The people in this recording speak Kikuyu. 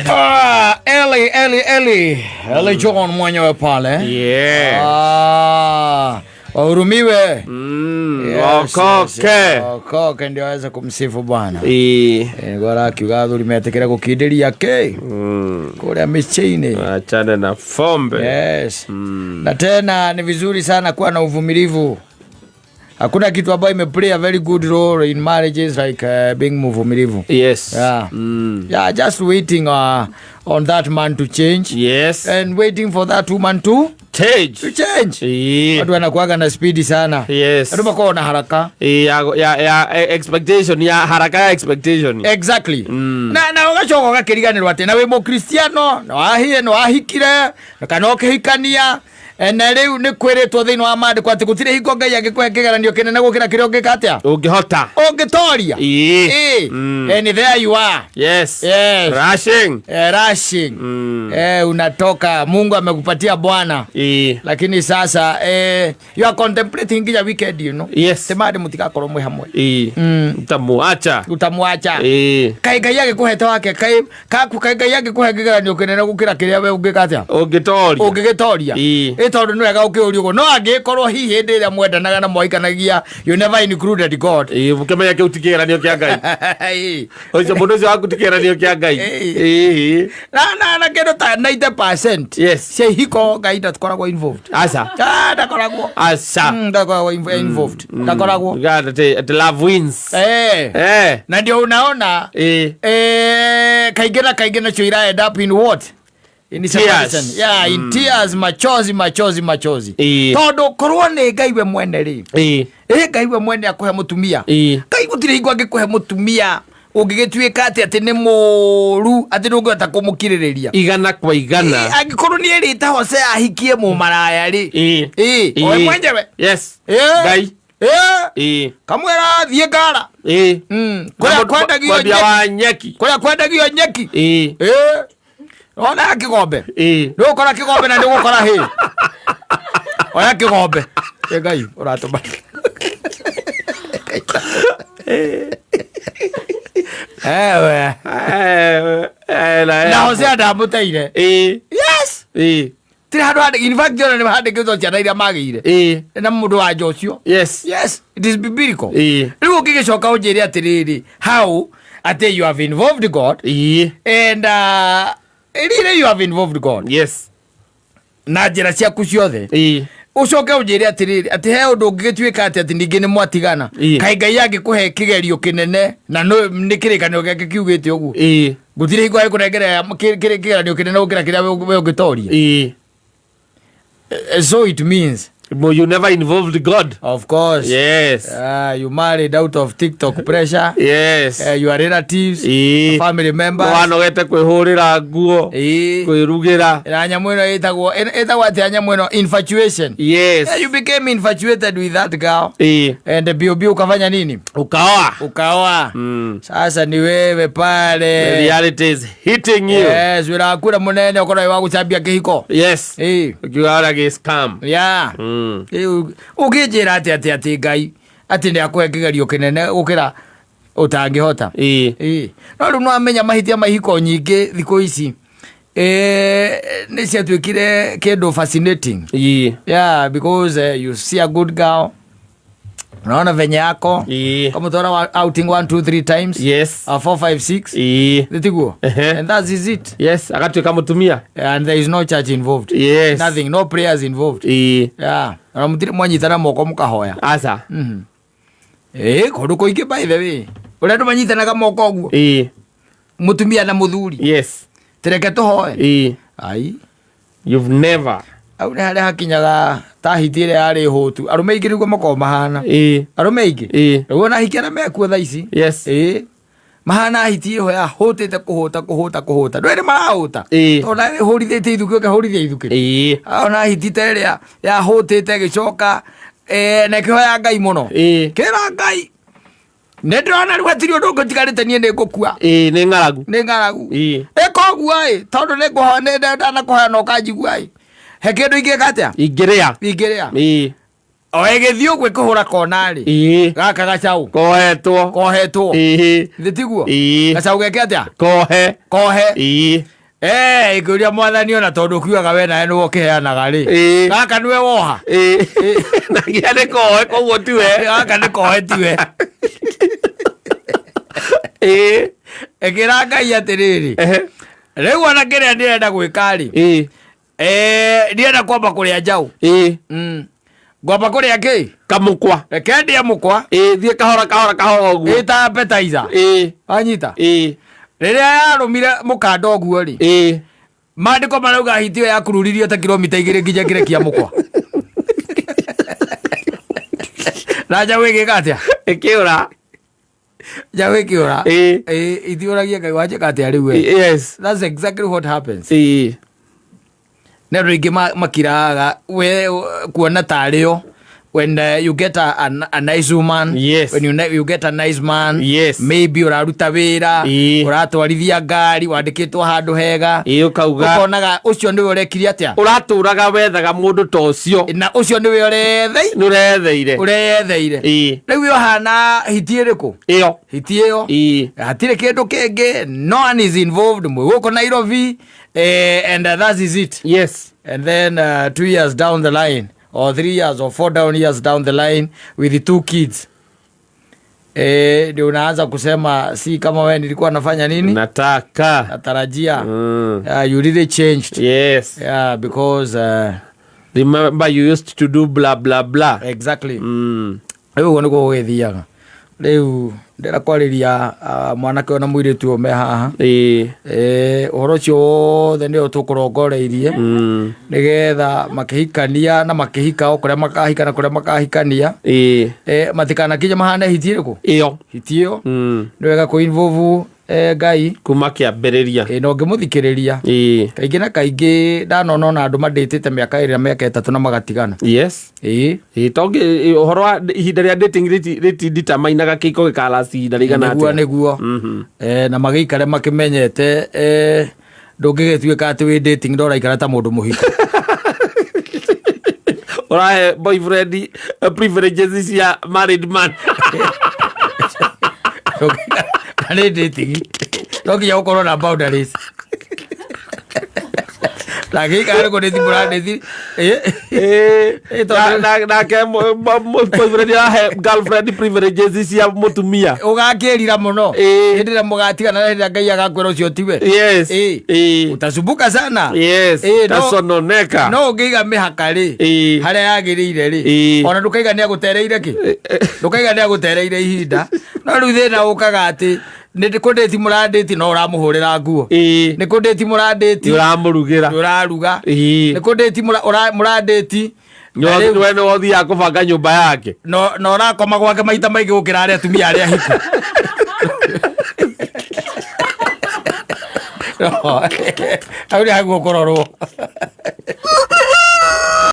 Ah, Eli, Eli, Eli. Eli John mwenyewe pale. Ah, wahurumiwe. Yes, yes, Okoke. yes. Okoke ndio aweze kumsifu Bwana. Ĩĩ. Nĩguo arakiuga athuri metĩkĩre gũkindĩria kĩ kũrĩa mĩciĩ-inĩ. Achane na fombe. Yes. Na tena ni vizuri sana kuwa na uvumilivu. Hakuna kitu ambayo imeplay a very good role in marriages like being mvumilivu. Yes. Yeah. Yeah, just waiting on that man to change and waiting for that woman to Change. to change. Ĩĩ. Watu wanakuwaga na spidi sana. Yes. Andũ makoragwo na haraka. Ĩĩ, ya expectation ya haraka ya expectation. Exactly. Na ũgacoka ũgakĩriganĩrwo atĩ na wĩ mũkristiano na wahire na wahikire na kana ũkĩhikania. Na rĩu nĩ kwĩrĩtwo thĩinĩ wa maandĩko atĩ gũtirĩ hingo Ngai angĩkũhe kĩgeranio kĩnene gũkĩra kĩrĩa ũngĩka atĩa Ũngĩhota. ũngĩtoria. Ĩĩ. Ĩĩ. And there you are. Yes. Yes. Rushing. Rushing. Unatoka Mungu amekupatia Bwana Ĩĩ. lakini sasa you are contemplating nginya weekend. Temari mũtigakorwo mwĩ hamwe. Ĩĩ. Utamuacha. Utamwacha. Ĩĩ. Kaĩ Ngai agĩkũhete wake kaĩ kaku kaĩ Ngai angĩkũhe kĩgeranio kĩnene gũkĩra kĩrĩa we ũngĩka atĩa Ũngĩtoria. Ũngĩgĩtoria. Ĩĩ. Ĩ tondũ nĩ wega ũkĩũrio ũguo no angĩkorwo hihi hĩndĩ ĩrĩa mwendanaga na mwaikanagia you never included God. Ĩĩ, mũkĩmenya kĩu ti kĩgeranio kĩa Ngai. Ĩĩ. Ũcio mũndũ ũcio waku ti kĩgeranio kĩa Ngai. Ĩĩ. Ĩĩ. Na kĩndũ ta 90% cia ihiko Ngai ndakoragwo involved. Aca. Ah, ndakoragwo. Aca. Ndakoragwo involved, ndakoragwo. God, ati love wins. Eh. Eh. Na ndio unaona Ĩĩ. Kaingĩ na kaingĩ nacio ira end up in what? In Tears. separation. Yeah, in tears, machozi, machozi, machozi. Ĩĩ. Tondũ korwo nĩ Ngai we mwene rĩ, Ĩĩ. ĩ Ngai we mwene akũhe mũtumia, Ĩĩ. Ngai gũtirĩ hingo angĩkũhe mũtumia ũngĩgĩtuĩka atĩ nĩ mũru atĩ ndũngĩhota kũmũkirĩrĩria. 100%. Angĩkorwo nĩ ĩrĩte Hosea ahikie mũmaraya rĩ, Ĩĩ. ĩ owe Ĩĩ. mwenyewe. Yes. Ĩ. Ngai. Ĩ. Ĩĩ. Kamwĩra thiĩ ngara. Ĩĩ. Kũrĩa kwendagio Mwambia nyeki. wa nyeki. Kũrĩa kwendagio nyeki. Ĩĩ. Ĩ. Ona kĩgombe. Ĩĩ. Nĩ ũgũkora kĩgombe na nĩ ũgũkora hĩ. Oya kĩgombe. Ĩ Ngai ũratũma. Ewe. Eh, Na Hosea ndamũteire. Ĩĩ. Yes. Ĩĩ. Tiri handũ handĩ in fact ona nĩ handĩkĩtwo ciana iria magĩire. Ĩĩ. Na mũndũ wa nja ũcio. Yes. Yes, it is biblical. Ĩĩ. Rĩu ũngĩgĩcoka ũnjĩre atĩrĩrĩ, how atĩ you have involved God Ĩĩ. and really you have involved God na njĩra ciaku ciothe, Ĩĩ. ũcoke ũnjĩre atĩrĩrĩ atĩ he ũndũ ũngĩgĩtuĩka atĩ ningĩ nĩ mwatigana. Ĩĩ. Kaĩ Ngai angĩkũhe kĩgerio kĩnene na nĩ kĩrĩkanĩro gĩake kiugĩte ũguo, Ĩĩ. gũtirĩ hingo agĩkũnengera kĩgeranio kĩnene gũkĩra kĩrĩa we ũngĩtoria. Ĩĩ. So it means But you never involved God. Of course. Yes. You married out of TikTok pressure. Yes. Your relatives, Ĩĩ. family members. Wanogete kwĩhũrĩra nguo. Ĩĩ. Kwĩrugĩra. Na nyamũ ĩno ĩtagwo atĩa nyamũ ĩno? Infatuation. Yes. Yeah, you became infatuated with that girl. Ĩĩ. And bio ukafanya nini? Ukaoa. Ukaoa. Sasa ni wewe The pale. reality is hitting you. Yes, wĩra waku ũrĩa mũnene ũkorwo wĩ wa gũcambia kĩhiko. Yes. Ĩĩ. Ukiuga gĩ scam. Yeah. Rĩu ũngĩnjĩra atĩ Ngai atĩ nĩ akũhe kĩgerio kĩnene gũkĩra ũtangĩhota. Ĩĩ. Ĩĩ. No rĩu nĩwamenya mahĩtia ma ihiko nyingĩ thikũ ici nĩ ciatuĩkire kĩndũ fascinating. Ĩĩ. Yeah, because you see a good girl, unaona venye yako Ĩĩ. kamũtwara outing 1 2 3 times, 4 5 6. Ĩĩ. Nĩtiguo? Ehe. And that is it. Yes, agatuĩka mũtumia. And there is no church involved. Yes. Nothing, no prayers involved. Ĩĩ. Yeah, ona mũtirĩ mwanyitana moko mũkahoya. Aca. Ĩ kũndũ kũingĩ, by the way, ũrĩa andũ manyitanaga moko ũguo, Ĩĩ. mũtumia na mũthuri, tereke tũhoe. Ĩĩ. Ai. You've never. Au nĩ harĩa hakinyaga ta hiti ĩrĩa yarĩ hũtu. Arũme aingĩ nĩguo makoragwo mahana. Ĩĩ. Arũme aingĩ Ĩĩ. rĩu ona ahiki arĩa mekuo thaa ici, ĩĩ, mahana hiti ĩho yahũtĩte kũhũta kũhũta kũhũta, ndũĩ nĩ marahũta. Ĩĩ. Tondũ nawe hũrithĩtie ithukĩ ũkahũrithia ithukĩ. Ĩĩ. Ona hiti ta ĩrĩa yahũtĩte ĩgĩcoka na ĩkĩhoya Ngai mũno. Ĩĩ. Kĩra Ngai nĩ ndĩrona rĩu hatirĩ ũndũ ũngĩ ũtigarĩte, niĩ nĩ ngũkua. Ĩĩ, nĩ ng'aragu. Nĩ ng'aragu. Ĩĩ. Ĩka ũguo ĩ tondũ nĩ ngũhoya nĩ ndanakuhoya na ũkanjigua ĩ he kĩndũ ingĩka atĩa Ingĩrĩa. Ingĩrĩa. Ĩĩ. O ĩgĩthiĩ ũguo ĩkĩhũra kona rĩ, gaka gacaũ Kohetwo. Kohetwo. Githĩ tiguo? Ĩĩ. Gacaũ geke atĩa? Kohe. Kohe. Ĩĩ. Ĩkĩũria mwathani, ona tondũ ũkiugaga we nawe nĩwe ũkĩheanaga rĩ, gaka nĩwe woha? Ĩĩ. Na nginya nĩ kohe, koguo tiwe. Gaka nĩ kohe, tiwe. Ĩkĩra Ngai atĩrĩrĩ, rĩu ona kĩrĩa ndĩrenda gwĩka rĩ, ndĩrenda kwamba kũrĩa njaũ. Ngwamba kũrĩa kĩ? Kamũkwa. Reke ndĩe mũkwa. Ĩĩ, thiĩ kahora kahora kahora ũguo. Ĩta appetizer. Wanyita? Ĩĩ. Rĩrĩa yarũmire mũkanda ũguo rĩ, maandĩko marauga hiti ĩyo yakururirio ta kilomita 2 nginya kĩrekia mũkwa, na njaũ ĩgĩka atĩa? Ĩkĩũra. Njaũ ĩkĩũra. Ithiũragia Ngai, wanjĩka atĩa rĩu we? That's exactly what happens. Nĩ andũ aingĩ makiraga we kuona tarĩo when you get a nice woman, when you get a nice man, maybe ũraruta wĩra, ũratwarithia ngari, wandĩkĩtwo handũ hega, Ĩĩ, ũkauga ũkonaga ũcio nĩwe ũrekire atĩa? Ũratũraga wethaga mũndũ ta ũcio. Na ũcio nĩwe ũrethei. Nĩ ũretheire. Ũreyetheire. Rĩu we ũhana hiti ĩrĩkũ? Ĩyo. Hiti ĩyo. Hatirĩ kĩndũ kĩngĩ, no one is involved, mwĩ gũkũ Nairobi, and that is it. And then 2 years down the line or 3 years or 4 down years down the line with the two kids, ndio unaanza kusema, si kama wewe nilikuwa nafanya nini? Nataka. Natarajia. You really changed. Yeah, because Remember you used to do blah blah blah. Exactly. Rĩu ũguo nĩguo gũgĩthiaga. Rĩu ndĩra kwarĩria mwanake ona mũirĩtu ũyũ me haha. Ũhoro ũcio wothe nĩo tũkũrongoreirie nĩgetha makĩhikania na makĩhika, o kũrĩa makahika na kũrĩa makahikania, matikanakinye mahane hiti ĩrĩkũ? Ĩyo. Hiti ĩyo. Nĩ wega kũ involve Ngai kuma kĩambĩrĩria. Na ũngĩmũthikĩrĩria, kaingĩ na kaingĩ ndanona ona andũ mandĩtĩte mĩaka 2 na mĩaka 3 na magatigana. Ĩĩ, to ũhoro wa ihinda rĩa dating rĩtinditamainaga kĩiko gĩkalast ihinda rĩigana Nĩguo. atĩa. Nĩguo. Na magĩikare makĩmenyete, ndũngĩgĩtuĩka atĩ wĩ dating na ũraikara ta mũndũ mũhiku. Ũrahe boyfriend privileges cia married man. Na nĩ dating, no nginya gũkorwo na boundaries na gĩikare kũ date mũra-date. Nake boyfriend arahe girlfriend privileges cia mũtumia. Ũgakĩrira mũno hĩndĩ ĩrĩa mũgatigana na hĩndĩ ĩrĩa Ngai agakwĩra ũcio tiwe. Utasumbuka sana. Tasononeka. No ũngĩiga mĩhaka rĩ, harĩa yagĩrĩire rĩ, ona ndũkaiga nĩ agũtereire kĩ, ndũkaiga nĩ agũtereire ihinda. No rĩu thĩna ũkaga atĩ nĩ kũ-date mũra-date no ũramũhũrĩra nguo, nĩ kũ-date mũra-date nĩ ũramũrugĩra, nĩ ũraruga, nĩ kũ-date mũra-date na we nĩ wothiaga kũbanga nyũmba yake. Na ũrakoma gwake maita maingĩ gũkĩra arĩa atumia arĩa hiku. No, hau nĩ haguo kũrorwo.